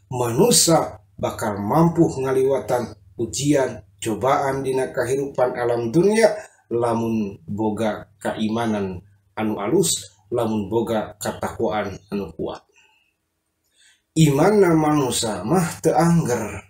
Manusia bakal mampu ngaliwatan ujian cobaan dina kahirupan alam dunia lamun boga keimanan anu alus, lamun boga katakwaan anu kuat. Imanna manusia mah teu angger.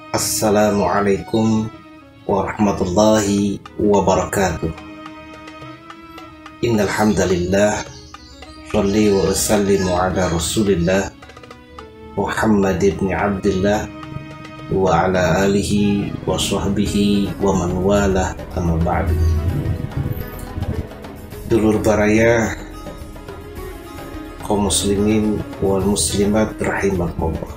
Assalamualaikum warahmatullahi wabarakatuh. Innal hamdalillah shalli wa usallimu ala Rasulillah Muhammad ibn Abdillah wa ala alihi wa sahbihi wa man walah, amma ba'du. Dulur baraya kaum muslimin wal muslimat rahimakumullah.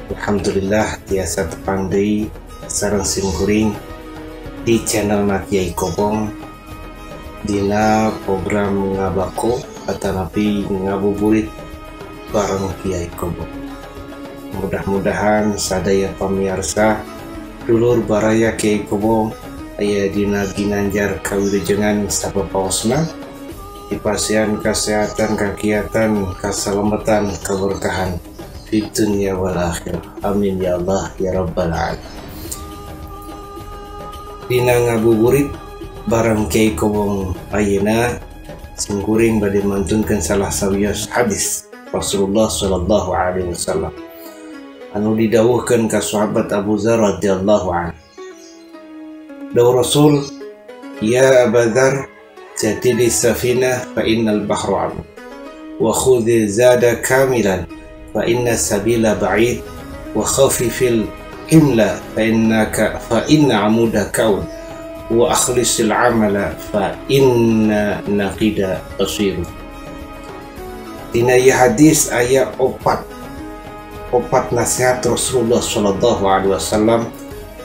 Alhamdulillah tiasa tepang deui sareng simkuring di channel Kiai Kobong dina program ngabako atanapi ngabuburit bareng Kiai Kobong. Mudah-mudahan sadaya pamirsa dulur baraya Kiai Kobong aya dina ginanjar kawilujengan sapapaosna, dipasihan kesehatan, kagiatan, kasalamatan, keberkahan di dunia wal akhirah. Amin ya Allah ya rabbal alamin. Dina ngabuburit bareng Kiai Kobong ayeuna simkuring bade mantunkeun salah sawios hadis Rasulullah sallallahu alaihi wasallam anu didawuhkeun ka sahabat Abu Dzar radhiyallahu anhu. Dawuh Rasul, ya Abu Dzar, jadidi safinah fa innal bahra 'am wa khudhi zada kamilan fa inna sabila ba'id wa khafifil himla fa innaka fa inna amuda kaun wa akhlisil amala fa inna naqida basir. Dina ieu hadis aya opat nasihat Rasulullah sallallahu alaihi wasallam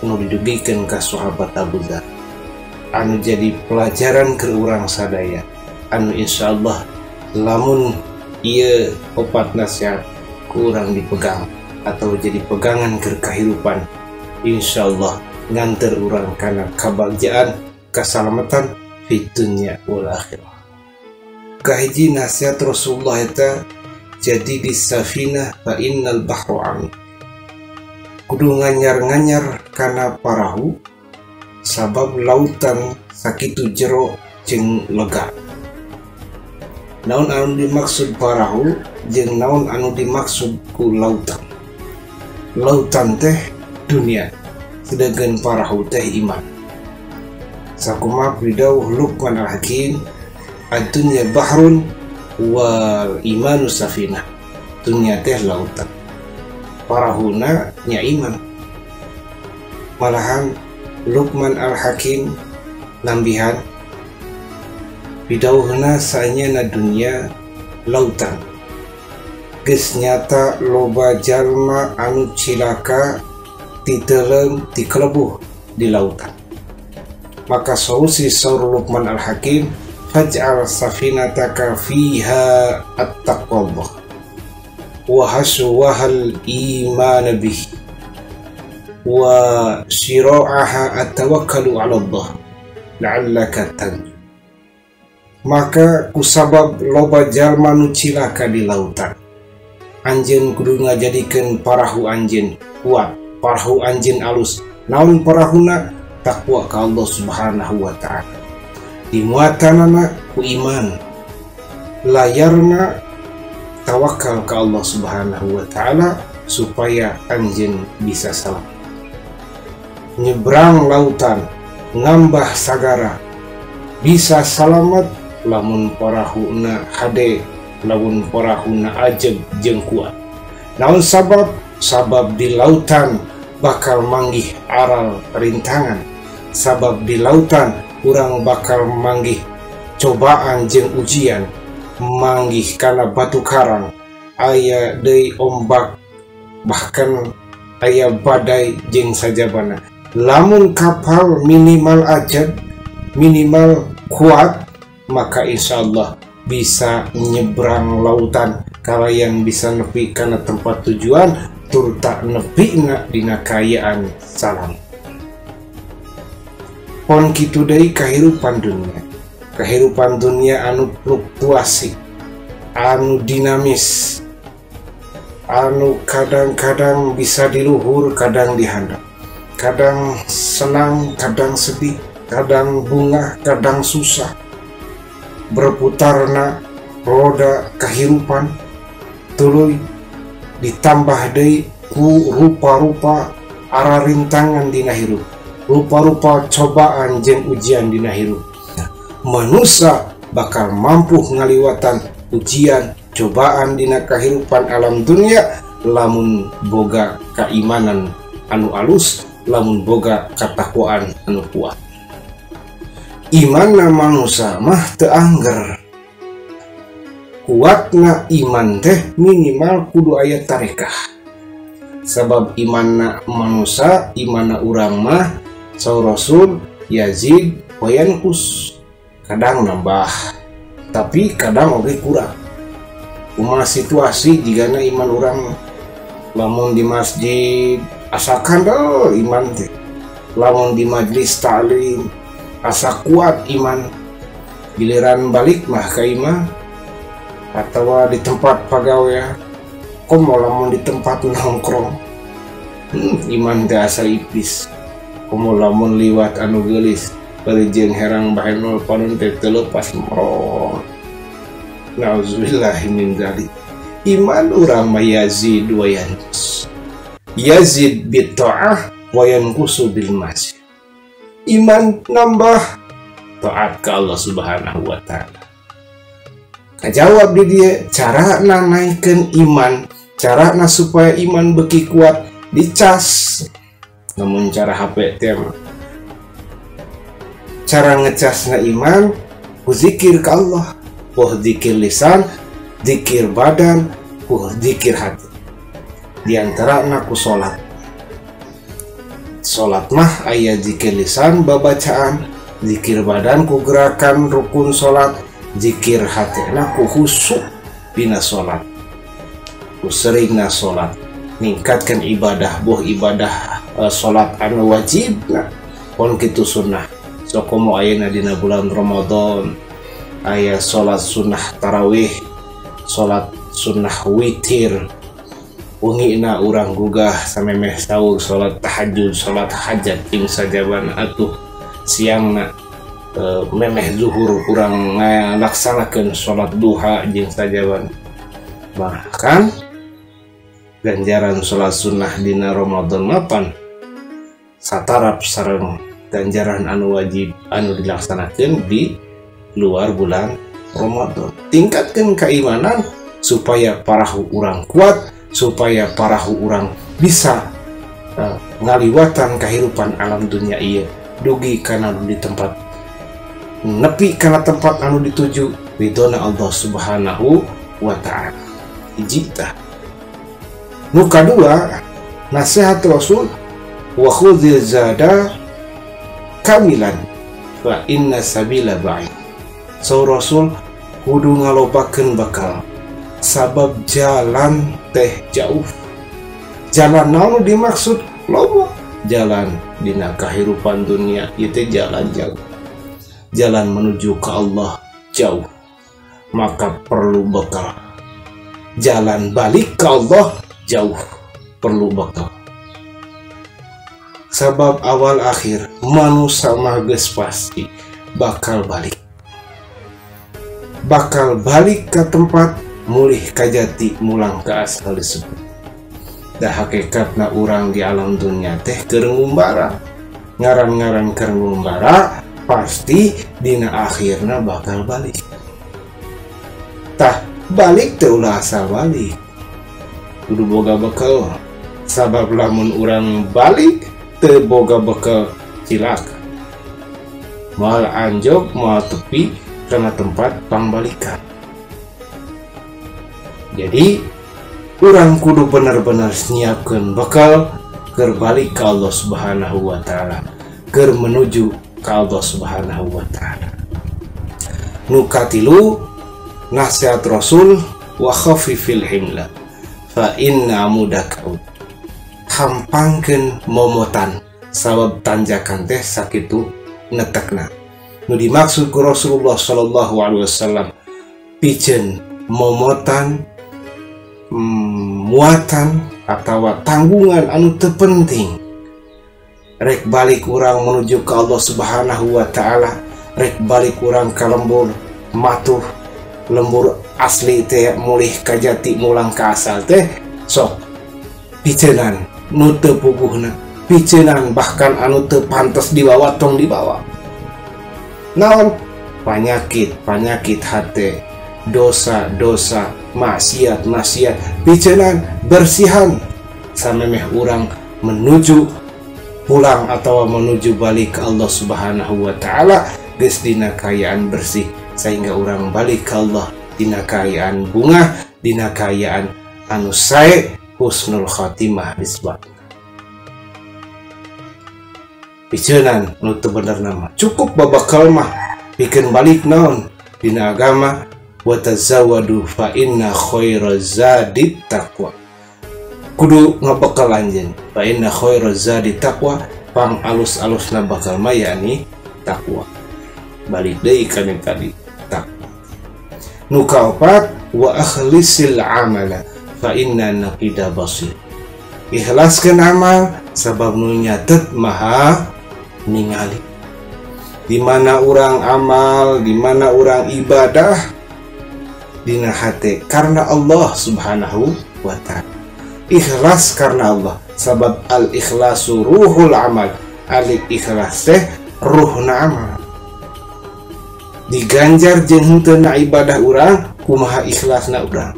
anu didugikeun ka sahabat Abu Dzar anu jadi pelajaran keur urang sadaya, anu insyaallah lamun ieu opat nasihat kurang dipegang atau jadi pegangan ke kehidupan, insyaallah nganter urang kana kabagjaan keselamatan di dunia wal akhirah. Kahiji nasihat Rasulullah eta jadi di safinah fa innal bahru amin. Kudu nganyar-nganyar kana parahu sabab lautan sakitu jero jeung lega. Naon anu dimaksud parahu jeung naon anu dimaksud ku lautan. Lautan teh dunia, sedangkan parahu teh iman. Sakumaha pidawuh Luqman Al-Hakim, ad-dunya bahrun wal imanu safinah. Dunia teh lautan, parahuna nya iman. Malahan Luqman Al-Hakim nambihan pidauhna saenyana dunia lautan. Geus nyata loba jalma anu cilaka titeleung tikelebuh di lautan. Maka solusi saur Luqman Al-Hakim, faj'al safinataka fiha at-taqwallah wa haswahal iman bih wa syira'aha at-tawakkalu 'ala Allah la'allaka tanju. Maka kusabab loba jalma nu cilaka di lautan, anjeun kudu ngajadikeun parahu anjeun kuat, parahu anjeun alus. Naon parahuna? Takwa ka Allah Subhanahu wa ta'ala. Dimuatanana ku iman, layarna tawakal ka Allah Subhanahu wa ta'ala supaya anjeun bisa selamat. Nyebrang lautan, ngambah sagara, bisa selamat lamun parahuna hade, lamun parahuna ajeg jeung kuat. Naon sabab? Sabab di lautan bakal manggih aral rintangan. Sabab di lautan urang bakal manggih cobaan jeung ujian, manggih kana batu karang, aya deui ombak, bahkan aya badai jeung sajabana. Lamun kapal minimal ajeg minimal kuat, maka insya Allah bisa nyebrang lautan kalayan bisa nepi kana tempat tujuan turta nepi na dina kaayaan salam. Pon kitu deui kahirupan dunia. Kehidupan dunia anu fluktuasi, anu dinamis, anu kadang-kadang bisa diluhur, kadang dihandap, kadang senang, kadang sedih, kadang bunga, kadang susah. Berputarna roda kehidupan tuluy ditambah deui ku rupa-rupa ararintangan dina hirup, rupa-rupa cobaan jeung ujian dina hirup. Manusia bakal mampu ngaliwatan ujian cobaan dina kehidupan alam dunia lamun boga keimanan anu alus, lamun boga katakwaan anu kuat. Imanna manusia mah teu angger. Kuatna iman teh minimal kudu aya tarekah. Sabab imanna manusia, imanna urang mah saur Rasul yazid wa yanqus. Kadang nambah, tapi kadang oge kurang. Kumaha situasi jigana iman urang lamun di masjid asa kandel iman teh, lamun di majelis taklim asa kuat iman, giliran balik mah ka imah atawa di tempat pagawean, komo lamun di tempat nongkrong iman teh asa ipis, komo lamun liwat anu geulis bari jeung herang bahenol panon teh teu lepas merong. Nauzubillahi min dzalik. Iman urang mah yazid wa yanqus. Yazid bi ta'ah wa yanqusu bil ma'siyah. Iman nambah taat ke Allah Subhanahu wa taala. Kajawab di dia cara naikkeun iman, carana supaya iman beuki kuat dicas. Namun cara HP teh mah cara ngecasna iman ku zikir ka Allah, ku zikir lisan, zikir badan, ku zikir hati. Di antarana ku salat. Salat mah aya zikir lisan babacaan, zikir badan ku gerakan rukun salat, zikir hatena ku khusyuk dina salat. Ku seringna salat, ningkatkan ibadah, boh ibadah salat anu wajibna pon kitu sunnah. Sokomo ayeuna dina bulan Ramadan aya salat sunnah tarawih, salat sunnah witir, wengina urang gugah samemeh sahur salat tahajud, salat hajat jeung sajabana atuh siangna memeh zuhur urang ngalaksanakeun salat duha jeung sajabana. Bahkan ganjaran salat sunnah dina Ramadan mapan satarap sareng ganjaran anu wajib anu dilaksanakan di luar bulan Ramadan. Tingkatkan keimanan supaya parahu urang kuat, supaya parahu urang bisa ngaliwatan kehidupan alam dunia ieu dugi kana di tempat nepi kana tempat anu dituju ridona Allah Subhanahu wa taala. Hiji tah. Nu kadua, nasihat Rasul wa khudzil zada kamilan fa inna sabila ba'id. So Rasul kudu ngalobakeun bakal sabab jalan teh jauh. Jalan naon dimaksud? Loba jalan dina kahirupan dunia ieu teh jalan jauh. Jalan menuju ke Allah jauh, maka perlu bekal. Jalan balik ke Allah jauh, perlu bekal. Sabab awal akhir manusia mah geus pasti bakal balik. Bakal balik ke tempat mulih kajati mulang ke asal disebut. Dah hakikatna urang di alam dunia teh keur ngumbara. Ngaran-ngaran keur ngumbara pasti dina akhirna bakal balik. Tah balik teh ulah asal balik. Kudu boga bekal. Sabab lamun urang balik teu boga bekal cilaka. Moal anjog moal tepi karena tempat pangbalikan. Jadi urang kudu benar-benar nyiapkeun bekal keur balik ka Allah Subhanahu wa taala, keur menuju ka Allah Subhanahu wa taala. Nu katilu nasihat Rasul wa khafifil himla fa inna mudaka, hampangkeun momotan sabab tanjakan teh sakitu netekna. Nu dimaksud ku Rasulullah sallallahu alaihi wasallam piceun momotan, muatan atau tanggungan anu teu penting. Rek balik urang menuju ke Allah Subhanahu wa taala, rek balik urang ka lembur matuh, lembur asli teh mulih ka jati mulang ka asal teh sok piceunan nu teu puguhna, piceunan bahkan anu teu pantes dibawa tong dibawa. Naon? Panyakit, panyakit hate, dosa-dosa, maksiat-maksiat, piceunan bersihan samemeh urang menuju pulang atau menuju balik ke Allah Subhanahu wa taala geus dina kaayaan bersih, sehingga urang balik ke Allah dina kaayaan bungah, dina kaayaan anu sae, husnul khatimah disebutna. Piceunan nu teu bener nama cukup babakal mah pikeun balik naon dina agama wa tazawwadu fa inna khairaz zadi taqwa. Kudu ngabekal anjeun fa inna khairaz zadi taqwa, pang alus-alusna bakal mah yakni takwa. Balik deui ka nu tadi takwa. Nu kaopat wa akhlisil amala fa inna naqida basir. Ikhlaskeun amal sabab nu nyatet maha ningali. Di mana urang amal, di mana urang ibadah dina hate karena Allah Subhanahu wa taala. Ikhlas karena Allah, sabab al ikhlasu ruhul amal. Alik ikhlas teh ruhna amal. Diganjar jeung henteu na ibadah urang kumaha ikhlasna urang.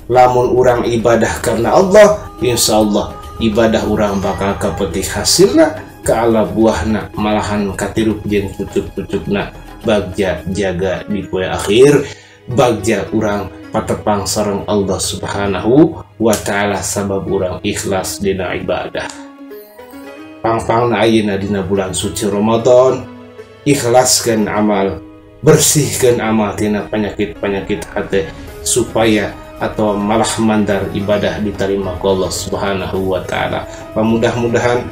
Lamun urang ibadah karena Allah, insyaallah ibadah urang bakal kapetik hasilna, kaala buahna, malahan katirup jeung pucuk-pucukna. Bagja jaga di poe akhir, bagja urang patepang sareng Allah Subhanahu wa taala sabab urang ikhlas dina ibadah. Pangpangna ayeuna dina bulan suci Ramadan, ikhlaskeun amal, bersihkeun amal tina penyakit-penyakit hati supaya atau malah mandar ibadah diterima ku Allah Subhanahu wa taala. Mudah-mudahan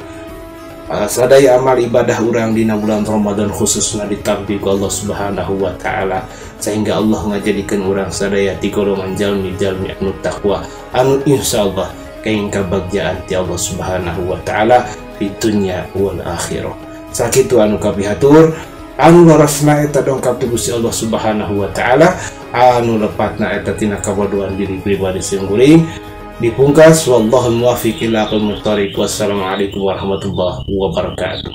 sadaya amal ibadah urang dina bulan Ramadan khususna ditampi ku Allah Subhanahu wa taala, sehingga Allah ngajadikeun urang sadaya ti golongan jalmi-jalmi anu takwa anu insyaallah kaing kabagjaan ti Allah Subhanahu wa taala di dunya wal akhirah. Sakitu anu kapihatur, anu leresna eta dongkap ti Gusti Allah Subhanahu wa taala, anu lepatna eta tina kabodohan diri pribadi simkuring. Dipungkas, wallahu muwaffiq ila aqwamit thariq. Wassalamualaikum warahmatullahi wabarakatuh.